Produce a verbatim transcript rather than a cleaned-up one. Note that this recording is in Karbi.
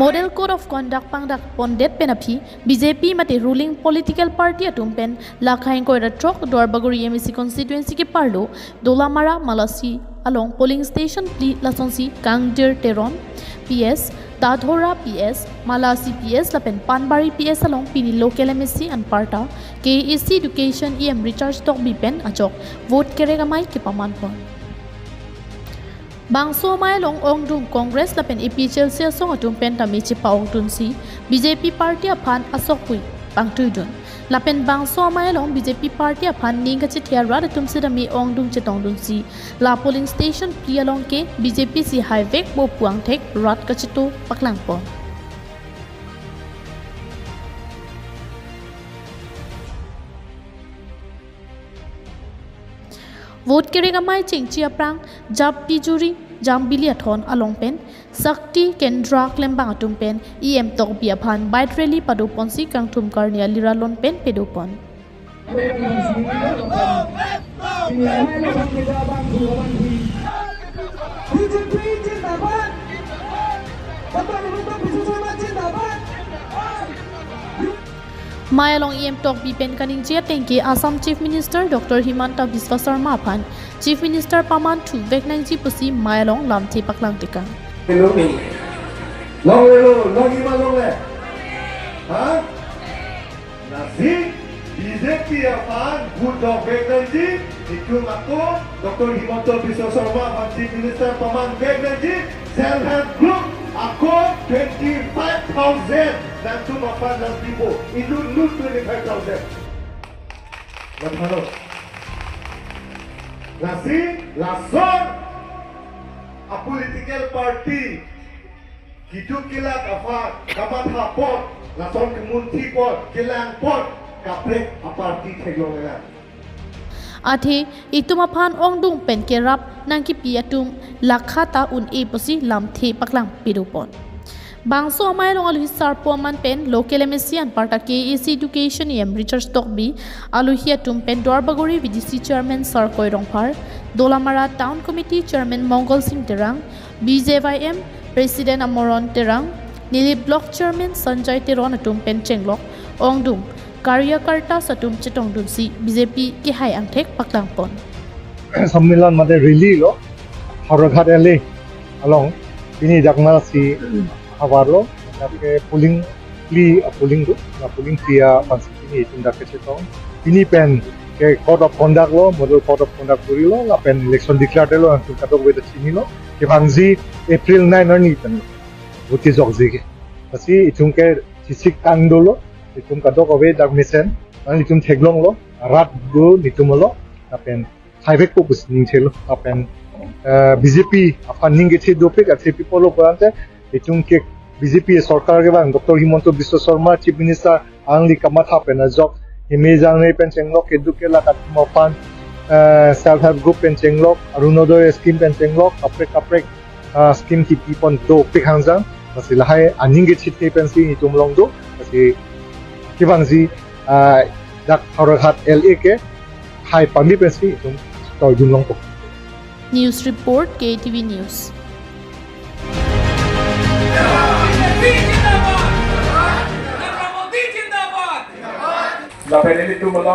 Model Code of Conduct pangdak pondet pen aphi B J P mate ruling political party atum pen lakha ingkoi ra throk Duarbagori M A C constituency keparlo Dolamara, Malasi along polling station phli lasonsi Kangdir Teron P S, Dadhora P S, Malasi P S lapen Panbari P S along pini local M A C anparta K A A C Education E M Richard Tokbi pen ajok vote kerek amei kepaman pon. Bangso amei along ongdung Congress lapen A P H L C asong atum pen tame chepa-okdunsi B J P party aphan asokpui pangtuidun. Lapen bangso amei along B J P party aphan ning kachethe arat atum setame ongdung chetongdunsi la polling station phli along ke B J P si haivek bo pu angthek rat kacheto paklang pon. Vote kerek amei chengchi aphrang Jambijuri, Jambili athon along pen Shakti Kendra klembang atum pen E M Tokbi aphan bike rally pado ponsi kangthum karni alira lon pen pedo pon. Amei along E M Tokbi pen kaningje ateng ke Assam Chief Minister Doctor Himanta Biswa Sarma aphan Chief Minister paman thuvek nangji pusi amei along lamthe paklang tekang. Long le lo, long ima long le. Ha? Lasi B J P aphan vote dovek nangji, itum ako Doctor Himanta Biswa Sarma aphan Chief Minister paman vek nangji, self help group ako twenty-five thousand nangtum aphan nangpipo, inut inut twenty-five thousand. Nangpano. Lasi, lason a political party keduk kelak aphan kamatha apot, lason kemunthi apot, kelang apot, kaprek a party theklonglelang. Athe itum aphan ongdung pen kerap nangkipi atum lakha ta un-e pusi lamthe paklang pedo pon. Bangso amei along aluhi sarpo aman pen local M A C anparta K A A C Education E M Richard Tokbi, aluhi atum pen Duarbagori V D C Chairman Sarkoi Rongphar, Dolamara Town Committee Chairman Mongol Sing Terang, B J Y M President Amoron Terang, neli Block Chairman Sanjay Teron atum pen chenglok ongdung karyakarta atum chetongdunsi B J P kehai angthek paklang pon. Sammilan mate rally lo, Howraghat L A along, pini dak Malasi havar lo, dak ke polling phli a polling do, la polling phli aphansi pini itum dak kechetong. Pini pen ke code of conduct lo, model code of conduct kuri lo, lapen election declare lo, nangtum kadokave ta chinilo. Kevangji April nine arni pen vote kejokji ke. Lasi itum ke chisik tang dolo, itum kadokave dak mesen, nang itum theklonglo, rat do netum along, lapen haivekpo pusi ningthelo, lapen, eh, B J P aphan ning kethe dopik, athe pi apotlo pulote, itum ke B J P sorkar kevang, Doctor Himanta Biswa Sarma, Chief Minister, alangli kamatha pen ajok, himejang ne pen chenglok, keduk kelak atum aphan, eh, self help group pen chenglok, Orunodoi scheme pen chenglok, kaprek kaprek, ah, scheme kipi pon dopik hangjang, lasi lahai aning kechethe pensi itum along do, lasi kevangji, ah, dak Howraghat L A ke hai pame pensi itum toidun longpo. News report, K T V News. Lapen ilitum along